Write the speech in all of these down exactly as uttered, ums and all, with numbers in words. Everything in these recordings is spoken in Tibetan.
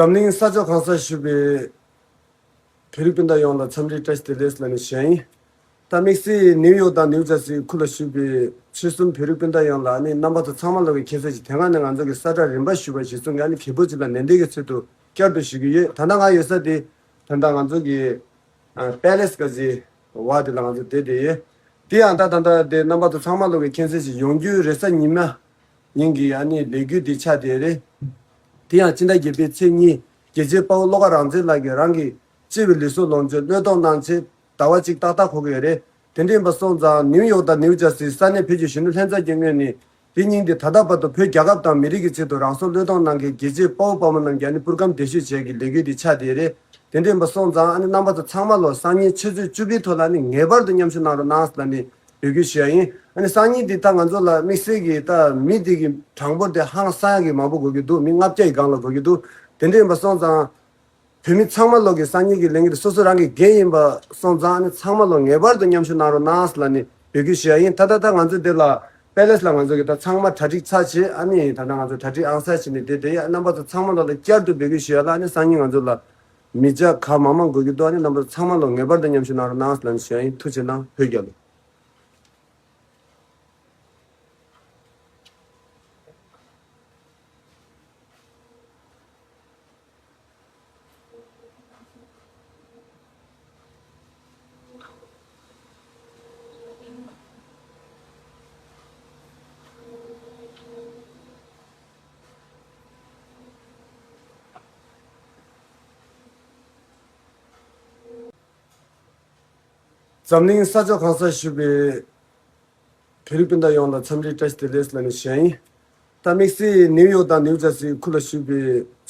འཛམ་གླིང་ས་ཕྱོགས་གང་སར་བཞུགས་པའི་བོད་རིགས་སྤུན་ཟླ་ཡོངས་ལ་འཚམས་འདྲི་བཀྲ་ཤིས་བདེ་ལེགས་ལབ་ནས་ཞུ་ཡ་ཡིན། ད་དམིགས་བསལ་ནིའུ་ཡོག་དང་ནིའུ་ཇར་སིའི་ཁུལ་ལ་བཞུགས་པའི་ཆོལ་གསུམ་བོད་རིགས་སྤུན་ཟླ་ཡོངས་ལ་ཨ་ནི་རྣམ་པ་ཚོ་ཚང་མ་ལོག་གི་མཁྱེན་གསལ་ཞིག་དེ་སྔ་ནས་ང་ཚོ་གི་གསལ་བསྒྲགས་རིམ་པ་ཞུས་པ་གཞིར་བཟུང་གི་ཨ་ནི་གལ་པོ་ཅིག་ལ་ནན་ཏན་གྱི་ཚུལ་དུ་བསྐྱར་དུ་ཞུ་གི་ཡོད། ད་ལྟ་ང་ཡོད་ས་དེ་ད་ལྟ་ང་ཚོ་གི་ཨ་པེ་ལེ་སི་ག་ཟེ་བ་དེ་ལ་ང་ཚོ་བསྡད་དེ་ཡོད། དེ་ཡང་ད་ད་ལྟ་དེ་རྣམ་པ་ཚོ་ཚང་མ་ལོག་གི་མཁྱེན་གསལ་ཞིག་ཡོང་རྒྱུའི་རེས་གཟའ་ཉི་མ་ཉིན་གྱི་ཨ་ནི་ལས་འགུལ་འདི་ཆགས་བསྡད་རེད། དེ་ཡང་སྤྱི་ཟླ་བརྒྱད་པའི་ཚེས་གཉིས་རྒྱལ་གཅེས་དཔའ་བོ་བློ་དགའ་རང་བཙན་ལགས་ཀྱིས་རང་གི་སྤྱི་པའི་ལུས་སྲོག་ལོངས་སྤྱོད་བློས་གཏོང་གནང་ཆེད་ཟླ་བ་གཅིག་ཏག་ཏག་འཁོར་གྱི་ཡོད་རེད། དེ་འདྲ་ཡིན་པ་སོང་ཙང་ནིའུ་ཡོག་དང་ནིའུ་ཇར་སིའི་ས་གནས་བོད་ཀྱི་གཞོན་ནུ་ལྷན་ཚོགས་ཀྱི་ངོས་ནས་དེ་ཉིན་དེ་ད་ལྟ་བར་དུ་བོད་རྒྱལ་ཁབ་དང་མི་རིགས་ཀྱི་ཆེད་དུ་རང་སྲོག་བློས་གཏོང་གནང་མཁན་རྒྱལ་གཅེས་དཔའ་བོ་དཔའ་མོ་རྣམས་ཀྱི་ཨ་ནི་པུར་སྒམ་བརྡལ་བཤིག་བྱེད་ཀྱི་ལས་འགུལ་འདི་ཆགས་བསྡད་རེད། དེ་འདྲ་ཡིན་པ་སོང་ཙང་ཨ་ནི་རྣམ་པ་ཚོ་ཚང་མ་ལོ་སང་ཉིན་ཆུ་ཚོད་བཅུ་པའི་ཐོག་ལ་ཨ་ནི་ངེས་པར་དུ་མཉམ་ཞུགས་གནང་རོགས་གནང་ལབ་ནས་འབོད་སྐུལ་ཞུ་ཡ་ཡིན། ཨ་ནི་སང་ཉིན་འདི་ད་ང་ཚོ་ལ་དམིགས་བསལ་གྱི་ད་མི་འདི་གི་གྲངས་འབོར་དེ་ཧང་སང་ཡ་གི་མང་པོ་དགོས་ཀྱི་འདུག་མི་ལྔ་བརྒྱ་ཡི་སྒང་ལ་དགོས་ཀྱི་འདུག་དེ་འདྲ་ཡིན་པ་སོང་ཙང་བོད་མི་ཚང་མ་ལོག་གི་སང་ཉིན་གྱི་ལས་འགུལ་དེ་སོ་སོ་རང་གི་འགན་ཡིན་པ་སོང་ཙང་ཨ་ནི་ཚང་མ་ལོ་ངེས་པར་དུ་མཉམ་ཞུགས་གནང་རོགས་གནང་ལབ་ནས་འབོད་སྐུལ་ཞུ་ཡ་ཡིན། ད་ད་ད་ང་ཚོ་འདི་ལ་པེ་ལེ་སི་ལ་ང་ཚོ་གི་ད་ཚང་མ་གྲ་སྒྲིག་ཚར་བྱས་ཨ་ནི་ད་ད་ང་ཚོ་གྲ་སྒྲིག་ཨང་གསར་བྱས་ནས་བསྡད་བསྡད་ཡ། རྣམ་པ་ཚོ་ཚང་མ་ལོ་ལ་བསྐྱར་དུ་འབོད་སྐུལ་ཞུ་ཡ་ལ་ཨ་ནི་སང་ཉིན་ང་ཚོ་ལ་མི་ཇག་ག་མང་མང་དགོས་ཀྱི་འདུག་ཨ་ནི་རྣམ་པ་ཚོ་ཚང་མ་ལོ་ངེས་པར་དུ་མཉམ་ཞུགས་གནང་རོགས་གནང་ལབ་ནས་ཞུ་ཡ་ཡིན། ཐུགས་རྗེ་གནང་། བོད་རྒྱལ་ལོ། འཛམ་གླིང་ས་ཕྱོགས་གང་སར་བཞུགས་པའི་བོད་རིགས་སྤུན་ཟླ་ཡོངས་ལ་འཚམས་འདྲི་བཀྲ་ཤིས་བདེ་ལེགས་ལབ་ནས་ཞུ་ཡ་ཡིན། ད་དམིགས་བསལ་ནིའུ་ཡོག་དང་ནིའུ་ཇར་སིའི་ཁུལ་ལ་བཞུགས་པའི་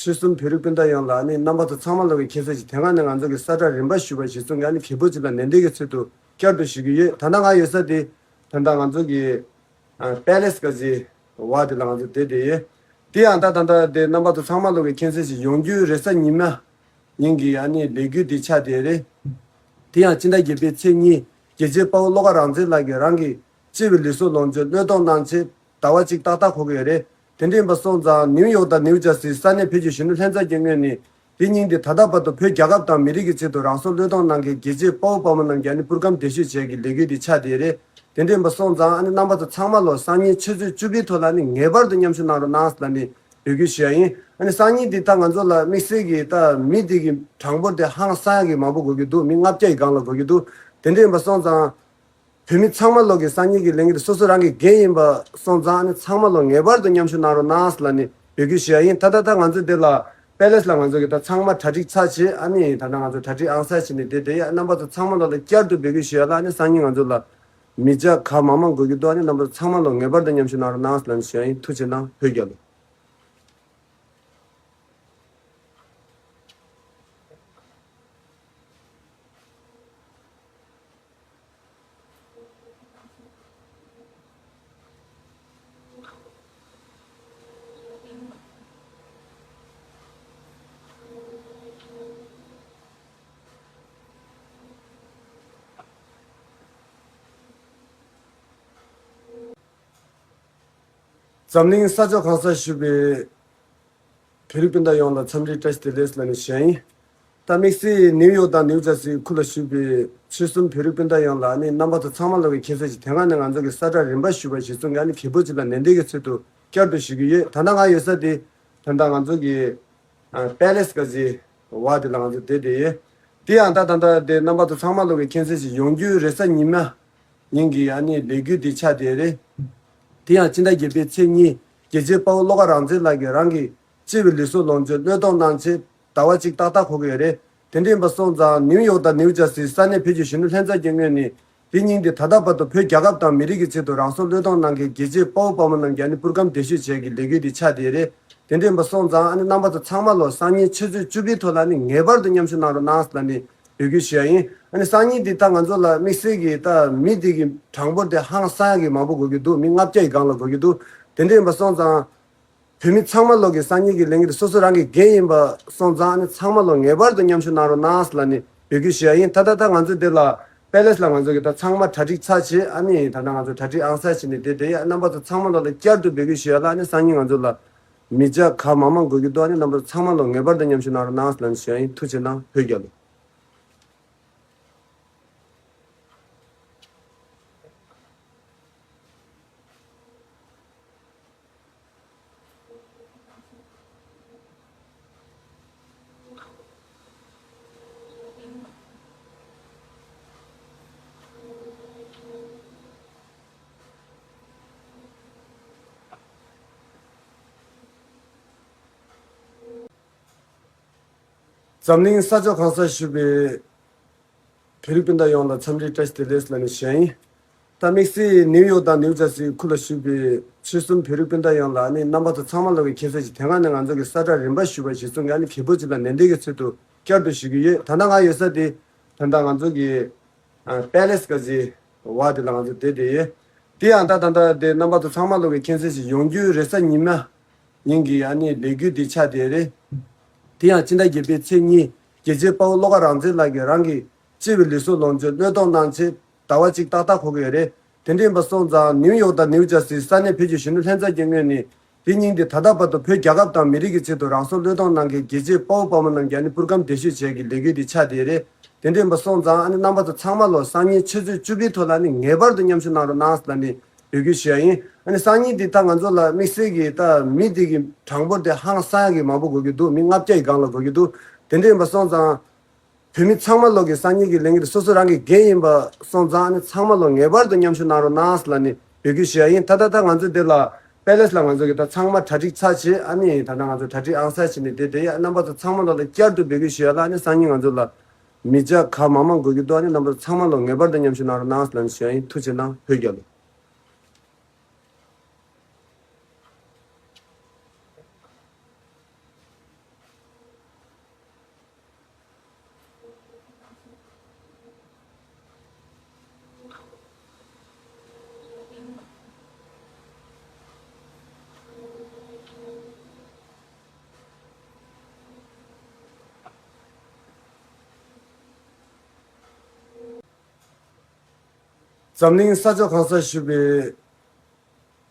ཆོལ་གསུམ་བོད་རིགས་སྤུན་ཟླ་ཡོངས་ལ་ཨ་ནི་རྣམ་པ་ཚོ་ཚང་མ་ལོག་གི་མཁྱེན་གསལ་ཞིག་དེ་སྔ་ནས་ང་ཚོ་གི་གསལ་བསྒྲགས་རིམ་པ་ཞུས་པ་གཞིར་བཟུང་གི་ཨ་ནི་གལ་པོ་ཅིག་ལ་ནན་ཏན་གྱི་ཚུལ་དུ་བསྐྱར་དུ་ཞུ་གི་ཡོད། ད་ལྟ་ང་ཡོད་ས་དེ་ད་ལྟ་ང་ཚོ་གི་ཨ་པེ་ལེ་སི་ག་ཟེ་བ་དེ་ལ་ང་ཚོ་བསྡད་བསྡད་ཡོད། དེ་ཡང་ད་ད་ལྟ་དེ་རྣམ་པ་ཚོ་ཚང་མ་ལོག་གི་མཁྱེན་གསལ་ཞིག་ཡོང་རྒྱུའི་རེས་གཟའ་ཉི་མ་ཉིན་གྱི་ཨ་ནི་ལས་འགུལ་འདི་ཆགས་བསྡད་རེད། དེ་ཡང་སྤྱི་ཟླ་བརྒྱད་པའི་ཚེས་གཉིས་རྒྱལ་གཅེས་དཔའ་བོ་བློ་དགའ་རང་བཙན་ལགས་ཀྱིས་རང་གི་སྤྱི་པའི་ལུས་སྲོག་ལོངས་སྤྱོད་བློས་གཏོང་གནང་ཆེད་ཟླ་བ་གཅིག་ཏག་ཏག་འཁོར་གྱི་ཡོད་རེད། དེ་འདྲ་ཡིན་པ་སོང་ཙང་ནིའུ་ཡོག་དང་ནིའུ་ཇར་སིའི་ས་གནས་བོད་ཀྱི་གཞོན་ནུ་ལྷན་ཚོགས་ཀྱི་ངོས་ནས་དེ་ཉིན་དེ་ད་ལྟ་བར་དུ་བོད་རྒྱལ་ཁབ་དང་མི་རིགས་ཀྱི་ཆེད་དུ་རང་སྲོག་བློས་གཏོང་གནང་མཁན་རྒྱལ་གཅེས་དཔའ་བོ་དཔའ་མོ་རྣམས་ཀྱི་ཨ་ནི་པུར་སྒམ་བརྡལ་བཤིག་བྱེད་ཀྱི་ལས་འགུལ་འདི་ཆགས་བསྡད་རེད། དེ་འདྲ་ཡིན་པ་སོང་ཙང་ཨ་ནི་རྣམ་པ་ཚོ་ཚང་མ་ལོ་སང་ཉིན་ཆུ་ཚོད་བཅུ་པའི་ཐོག་ལ་ཨ་ནི་ངེས་པར་དུ་མཉམ་ཞུགས་གནང་རོགས་གནང་ལབ་ནས་འབོད་སྐུལ་ཞུ་ཡ་ཡིན། ཨ་ནི་སང་ཉིན་འདི་ད་ང་ཚོ་ལ་དམིགས་བསལ་གྱི་ད་མི་འདི་གི་གྲངས་འབོར་དེ་ཧང་སང་ཡ་གི་མང་པོ་དགོས་ཀྱི་འདུག་མི་ལྔ་བརྒྱ་ཡི་སྒང་ལ་དགོས་ཀྱི་འདུག་དེ་འདྲ་ཡིན་པ་སོང་ཙང་། བོད་མི་ཚང་མ་ལོག་གི་སང་ཉིན་གྱི་ལས་འགུལ་དེ་སོ་སོ་རང་གི་འགན་ཡིན་པ་སོང་ཙང་ཨ་ནི་ཚང་མ་ལོ་ངེས་པར་དུ་མཉམ་ཞུགས་གནང་རོགས་གནང་ལབ་ནས་འབོད་སྐུལ་ཞུ་ཡ་ཡིན། ད་ལྟ་ད་ང་ཚོ་འདི་ལ་པེ་ལེ་སི་ལ་ང་ཚོ་གི་ད་ཚང་མ་གྲ་སྒྲིག་ཚར་བྱས་ཨ་ནི་ད་ལྟ་ང་ཚོ་གྲ་སྒྲིག་ཨང་གསར་བྱས་ནས་བསྡད་བསྡད་ཡ། རྣམ་པ་ཚོ་ཚང་མ་ལོ་ལ་བསྐྱར་དུ་འབོད་སྐུལ་ཞུ་ཡ་ལ་ཨ་ནི་སང་ཉིན་ང་ཚོ་ལ་མི་ཇག་ག་མང་མང་དགོས་ཀྱི་འདུག་ཨ་ནི་རྣམ་པ་ཚོ་ཚང་མ་ལོ་ངེས་པར་དུ་མཉམ་ཞུགས་གནང་རོགས་གནང་ལབ་ནས་ཞུ་ཡ་ཡིན། ཐུགས་རྗེ་གནང་། བོད་རྒྱལ་ལོ། འཛམ་གླིང་ས་ཕྱོགས་གང་སར་བཞུགས་པའི་བོད་རིགས་སྤུན་ཟླ་ཡོངས་ལ་འཚམས་འདྲི་བཀྲ་ཤིས་བདེ་ལེགས་ལབ་ནས་ཞུ་ཡ་ཡིན། ད་དམིགས་བསལ་ནིའུ་ཡོག་དང་ནིའུ་ཇར་སིའི་ཁུལ་ལ་བཞུགས་པའི་ཆོལ་གསུམ་བོད་རིགས་སྤུན་ཟླ་ཡོངས་ལ་ཨ་ནི་རྣམ་པ་ཚོ་ཚང་མ་ལོག་གི་མཁྱེན་གསལ་ཞིག་དེ་སྔ་ནས་ང་ཚོ་གི་གསལ་བསྒྲགས་རིམ་པ་ཞུས་པ་གཞིར་བཟུང་གི་ཨ་ནི་གལ་པོ་ཅིག་ལ་ནན་ཏན་གྱི་ཚུལ་དུ་བསྐྱར་དུ་ཞུ་གི་ཡོད། ད་ལྟ་ང་ཡོད་ས་དེ་ད་ལྟ་ང་ཚོ་གི་ཨ་པེ་ལེ་སི་ག་ཟེ་བ་དེ་ལ་ང་ཚོ་བསྡད་བསྡད་ཡོད། དེ་ཡང་ད་ད་ལྟ་དེ་རྣམ་པ་ཚོ་ཚང་མ་ལོག་གི་མཁྱེན་གསལ་ཞིག་ཡོང་རྒྱུའི་རེས་གཟའ་ཉི་མ་ཉིན་གྱི་ཨ་ནི་ལས་འགུལ་འདི་ཆགས་བསྡད་རེད། དེ་ཡང་སྤྱི་ཟླ་བརྒྱད་པའི་ཚེས་གཉིས་རྒྱལ་གཅེས་དཔའ་བོ་བློ་དགའ་རང་བཙན་ལགས་ཀྱིས་རང་གི་སྤྱི་པའི་ལུས་སྲོག་ལོངས་སྤྱོད་བློས་གཏོང་གནང་ཆེད་ཟླ་བ་གཅིག་ཏག་ཏག་འཁོར་གྱི་ཡོད་རེད། དེ་འདྲ་ཡིན་པ་སོང་ཙང་ནིའུ་ཡོག་དང་ནིའུ་ཇར་སིའི་ས་གནས་བོད་ཀྱི་གཞོན་ནུ་ལྷན་ཚོགས་ཀྱི་ངོས་ནས་དེ་ཉིན་དེ་ད་ལྟ་བར་དུ་བོད་རྒྱལ་ཁབ་དང་མི་རིགས་ཀྱི་ཆེད་དུ་རང་སྲོག་བློས་གཏོང་གནང་མཁན་རྒྱལ་གཅེས་དཔའ་བོ་དཔའ་མོ་རྣམས་ཀྱི་ཨ་ནི་པུར་སྒམ་བརྡལ་བཤིག་བྱེད་ཀྱི་ལས་འགུལ་འདི་ཆགས་བསྡད་རེད། དེ་འདྲ་ཡིན་པ་སོང་ཙང་ཨ་ནི་རྣམ་པ་ཚོ་ཚང་མ་ལོ་སང་ཉིན་ཆུ་ཚོད་བཅུ་པའི་ཐོག་ལ་ཨ་ནི་ངེས་པར་དུ་མཉམ་ཞུགས་གནང་རོགས་གནང་ལབ་ནས་འབོད་སྐུལ་ཞུ་ཡ་ཡིན། ཨ་ནི་སང་ཉིན་འདི་ད་ང་ཚོ་ལ་དམིགས་བསལ་གྱི་ད་མི་འདི་གི་གྲངས་འབོར་དེ་ཧང་སང་ཡ་གི་མང་པོ་དགོས་ཀྱི་འདུག་མི་ལྔ་བརྒྱ་ཡི་སྒང་ལ་དགོས་ཀྱི་འདུག་དེ་འདྲ་ཡིན་པ་སོང་ཙང་། བོད་མི་ཚང་མ་ལོག་གི་སང་ཉིན་གྱི་ལས་འགུལ་དེ་སོ་སོ་རང་གི་འགན་ཡིན་པ་སོང་ཙང་ཨ་ནི་ཚང་མ་ལོ་ངེས་པར་དུ་མཉམ་ཞུགས་གནང་རོགས་གནང་ལབ་ནས་འབོད་སྐུལ་ཞུ་ཡ་ཡིན། ད་ལྟ་ད་ང་ཚོ་འདི་ལ་པེ་ལེ་སི་ལ་ང་ཚོ་གི་ད་ཚང་མ་གྲ་སྒྲིག་ཚར་བྱས་ཨ་ནི་ད་ལྟ་ང་ཚོ་གྲ་སྒྲིག་ཨང་གསར་བྱས་ནས་བསྡད་བསྡད་ཡ། རྣམ་པ་ཚོ་ཚང་མ་ལོ་ལ་བསྐྱར་དུ་འབོད་སྐུལ་ཞུ་ཡ་ལ་ཨ་ནི་སང་ཉིན་ང་ཚོ་ལ་ མི་ཇ་ག་མང་མང་དགོས་ཀྱི་འདུག་ཨ་ནི་རྣམ་པ་ཚང་མ་ལོ་ངེས་པར་དུ་མཉམ་ཞུགས་གནང་རོགས་གནང་ལབ་ནས་ཞུ་ཡ་ཡིན། ཐུགས་རྗེ་གནང་། བོད་རྒྱལ་ལོ། འཛམ་གླིང་ས་ཕྱོགས་གང་སར་བཞུགས་པའི་བོད་རིགས་སྤུན་ཟླ་ཡོངས་ལ་འཚམས་འདྲི་བཀྲ་ཤིས་བདེ་ལེགས་ལབ་ནས་ཞུ་ཡ་ཡིན། ད་དམིགས་བསལ་ནིའུ་ཡོག་དང་ནིའུ་ཇར་སིའི་ཁུལ་ལ་བཞུགས་པའི་ཆོལ་གསུམ་བོད་རིགས་སྤུན་ཟླ་ཡོངས་ལ་ཨ་ནི་རྣམ་པ་ཚོ་ཚང་མ་ལོག་གི་མཁྱེན་གསལ་ཞིག་དེ་སྔ་ནས་ང་ཚོ་གི་གསལ་བསྒྲགས་རིམ་པ་ཞུས་པ་གཞིར་བཟུང་གི་ཨ་ནི་གལ་པོ་ཅིག་ལ་ནན་ཏན་གྱི་ཚུལ་དུ་བསྐྱར་དུ་ཞུ་གི་ཡོད། ད་ལྟ་ང་ཡོད་ས་དེ་ད་ལྟ་ང་ཚོ་གི་ཨ་པེ་ལེ་སི་ག་ཟི་བ་དེ་ལ་ང་ཚོ་བསྡད་དེ་ཡོད། དེ་ཡང་ད་ད་ལྟ་དེ་རྣམ་པ་ཚོ་ཚང་མ་ལོག་གི་མཁྱེན་གསལ་ཞིག་ཡོང་རྒྱུའི་རེས་གཟའ་ཉི་མ་ཉིན་གྱི་ཨ་ནི་ལས་འགུལ་འདི་ཆགས་བསྡད་རེད། དེ་ཡང་སྤྱི་ཟླ་བརྒྱད་པའི་ཚེས་གཉིས་རྒྱལ་གཅེས་དཔའ་བོ་བློ་དགའ་རང་བཙན་ལགས་ཀྱིས་རང་གི་སྤྱི་པའི་ལུས་སྲོག་ལོངས་སྤྱོད་བློས་གཏོང་གནང་ཆེད་ཟླ་བ་གཅིག་ཏག་ཏག་འགོར་གྱི་ཡོད་རེད། དེ་འདྲ་ཡིན་པ་སོང་ཙང་ནིའུ་ཡོག་དང་ནིའུ་ཇར་སིའི་ས་གནས་བོད་ཀྱི་གཞོན་ནུ་ལྷན་ཚོགས་ཀྱི་ངོས་ནས་དེ་ཉིན་དེ་ད་ལྟ་བར་དུ་བོད་རྒྱལ་ཁབ་དང་མི་རིགས་ཀྱི་ཆེད་དུ་རང་སྲོག་བློས་གཏོང་གནང་མཁན་རྒྱལ་གཅེས་དཔའ་བོ་དཔའ་མོ་རྣམས་ཀྱི་ཨ་ནི་པུར་སྒམ་བདེ་ཤོས་བྱས་ཀྱི་ལས་འགུལ་འདི་ཆགས་བསྡད་རེད། དེ་འདྲ་ཡིན་པ་སོང་ཙང་ཨ་ནི་རྣམ་པ་ཚོ་ཚང་མ་ལོ་སང་ཉིན་ཆུ་ཚོད་བཅུ་པའི་ཐོག་ལ་ཨ་ནི་ངེས་པར་དུ་མཉམ་ཞུགས་གནང་རོགས་གནང་ཟེར་ནས་འབོད་སྐུལ་ཞུ་ཡ་ཡིན། ཨ་ནི་སང་ཉིན་འདི་ད་ང་ཚོ་ལ་དམིགས་བསལ་གྱི་ད་མི་འདི་གི་གྲངས་འབོར་དེ་ཧང་སང་ཡ་གི་མང་པོ་དགོས་ཀྱི་འདུག་མི་ལྔ་བརྒྱ་ཡི་སྒང་ལ་དགོས་ཀྱི་འདུག་དེ་འདྲ་ཡིན་པ་སོང་ཙང་། བོད་མི་ཚང་མ་ལོག་གི་སང་ཉིན་གྱི་ལས་འགུལ་དེ་སོ་སོ་རང་གི་འགན་ཡིན་པ་སོང་ཙང་ཨ་ནི་ཚང་མ་ལོ་ངེས་པར་དུ་མཉམ་ཞུགས་གནང་རོགས་གནང་ལབ་ནས་འབོད་སྐུལ་ཞུ་ཡ་ཡིན། ད་ལྟ་ད་ང་ཚོ་འདི་ལ་པེ་ལེ་སི་ལ་ང་ཚོ་གི་ད་ཚང་མ་གྲ་སྒྲིག་ཚར་བྱས་ཨ་ནི་ད་ལྟ་ང་ཚོ་གྲ་སྒྲིག་ཨང་གསར་བྱས་ནས་བསྡད་བསྡད་ཡ། རྣམ་པ་ཚོ་ཚང་མ་ལོ་ལ་བསྐྱར་དུ་འབོད་སྐུལ་ཞུ་ཡ་ལ་ཨ་ནི་སང་ཉིན་ང་ཚོ་ལ་མི་ཇ་ག་མང་མང་དགོས་ཀྱི་འདུག་ཨ་ནི་རྣམ་པ་ཚོ་ཚང་མ་ལོ་ངེས་པར་དུ་མཉམ་ཞུགས་གནང་རོགས་གནང་ལབ་ནས་ཞུ་ཡ་ཡིན། ཐུགས་རྗེ་གནང་། བོད་རྒྱལ་ལོ། འཛམ་གླིང་ས་ཕྱོགས་གང་སར་བཞུགས་པའི་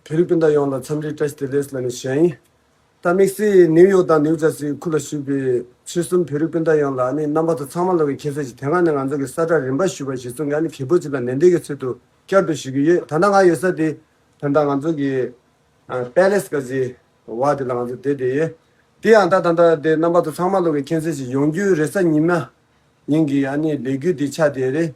བོད་རིགས་སྤུན་ཟླ་ཡོངས་ལ་འཚམས་འདྲི་བཀྲ་ཤིས་བདེ་ལེགས་ལབ་ནས་ཞུ་ཡ་ཡིན། ད་དམིགས་བསལ་ནིའུ་ཡོག་དང་ནིའུ་ཇར་སིའི་ཁུལ་ལ་བཞུགས་པའི་ཆོལ་གསུམ་བོད་རིགས་སྤུན་ཟླ་ཡོངས་ལ་ཨ་ནི་རྣམ་པ་ཚོ་ཚང་མ་ལོག་གི་མཁྱེན་གསལ་ཞིག་དེ་སྔ་ནས་ང་ཚོ་གི་གསལ་བསྒྲགས་རིམ་པ་ཞུས་པ་གཞིར་བཟུང་གི་ཨ་ནི་གལ་པོ་ཅིག་ལ་ནན་ཏན་གྱི་ཚུལ་དུ་བསྐྱར་དུ་ཞུ་གི་ཡོད། ད་ལྟ་ང་ཡོད་ས་དེ་ད་ལྟ་ང་ཚོ་གི་ཨ་པེ་ལེ་སི་ག་ཟི་བ་དེ་ལ་ང་ཚོ་བསྡད་བསྡད་ཡོད། དེ་ཡང་ད་ད་ལྟ་དེ་རྣམ་པ་ཚོ་ཚང་མ་ལོག་གི་མཁྱེན་གསལ་ཞིག་ཡོང་རྒྱུའི་རེས་གཟའ་ཉི་མ་ཉིན་གྱི་ཨ་ནི་ལས་འགུལ་འདི་ཆགས་བསྡད་རེད།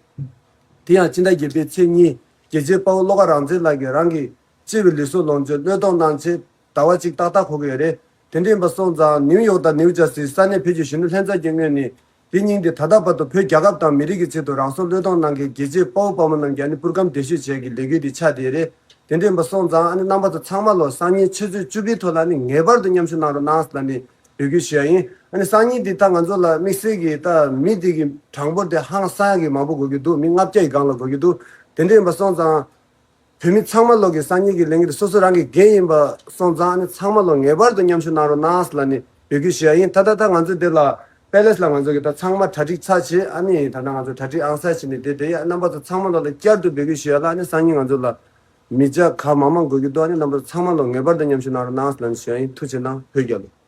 དེ་ཡང་སྤྱི་ཟླ་བརྒྱད་པའི་ཚེས་གཉིས་རྒྱལ་གཅེས་དཔའ་བོ་བློ་དགའ་རང་བཙན་ལགས་ཀྱིས་རང་གི་སྤྱི་པའི་ལུས་སྲོག་ལོངས་སྤྱོད་བློས་གཏོང་གནང་ཆེད་ཟླ་བ་གཅིག་ཏག་ཏག་འགོར་གྱི་ཡོད་རེད། དེ་འདྲ་ཡིན་པ་སོང་ཙང་ནིའུ་ཡོག་དང་ནིའུ་ཇར་སིའི་ས་གནས་བོད་ཀྱི་གཞོན་ནུ་ལྷན་ཚོགས་ཀྱི་ངོས་ནས་དེ་ཉིན་དེ་ད་ལྟ་བར་དུ་བོད་རྒྱལ་ཁབ་དང་མི་རིགས་ཀྱི་ཆེད་དུ་རང་སྲོག་བློས་གཏོང་གནང་མཁན་རྒྱལ་གཅེས་དཔའ་བོ་དཔའ་མོ་རྣམས་ཀྱི་ཨ་ནི་པུར་སྒམ་བདེ་ཤོས་བྱས་ཀྱི་ལས་འགུལ་འདི་ཆགས་བསྡད་རེད། དེ་འདྲ་ཡིན་པ་སོང་ཙང་ཨ་ནི་རྣམ་པ་ཚོ་ཚང་མ་ལོ་སང་ཉིན་ཆུ་ཚོད་བཅུ་པའི་ཐོག་ལ་ཨ་ནི་ངེས་པར་དུ་མཉམ་ཞུགས་གནང་རོགས་གནང་ལབ་ནས་འབོད་སྐུལ་ཞུ་ཡ་ཡིན། ཨ་ནི་སང་ཉིན་འདི་ད་ང་ཚོ་ལ་དམིགས་བསལ་གྱི་ད་མི་འདི་གི་གྲངས་འབོར་དེ་ཧང་སང་ཡ་གི་མང་པོ་དགོས་ཀྱི་འདུག་མི་ལྔ་བརྒྱ་ཡི་སྒང་ལ་དགོས་ཀྱི་འདུག་དེ་འདྲ་ཡིན་པ་སོང་ཙང་། བོད་མི་ཚང་མ་ལོག་གི་སང་ཉིན་གྱི་ལས་འགུལ་དེ་སོ་སོ་རང་གི་འགན་ཡིན་པ་སོང་ཙང་ཨ་ནི་ཚང་མ་ལོ་ངེས་པར་དུ་མཉམ་ཞུགས་གནང་རོགས་གནང་ལབ་ནས་འབོད་སྐུལ་ཞུ་ཡ་ཡིན། ད་ལྟ་ད་ང་ཚོ་འདི་ལ་པེ་ལེ་སི་ལ་ང་ཚོ་གི་ད་ཚང་མ་གྲ་སྒྲིག་ཚར་བྱས་ཨ་ནི་ད་ལྟ་ང་ཚོ་གྲ་སྒྲིག་ཨང་གསར་བྱས་ནས་བསྡད་བསྡད་ཡ། རྣམ་པ་ཚོ་ཚང་མ་ལོ་ལ་བསྐྱར་དུ་འབོད་སྐུལ་ཞུ་ཡ་ལ་ཨ་ནི་སང་ཉིན་ང་ཚོ་ལ་མི་ཇ་ག་མང་མང་དགོས་ཀྱི་འདུག་ཨ་ནི་རྣམ་པ་ཚོ་ཚང་མ་ལོ་ངེས་པར་དུ་མཉམ་ཞུགས་གནང་རོགས་གནང་ལབ་ནས་ཞུ་ཡ་ཡིན། ཐུགས་རྗེ་གནང་། བོད་རྒྱལ་ལོ།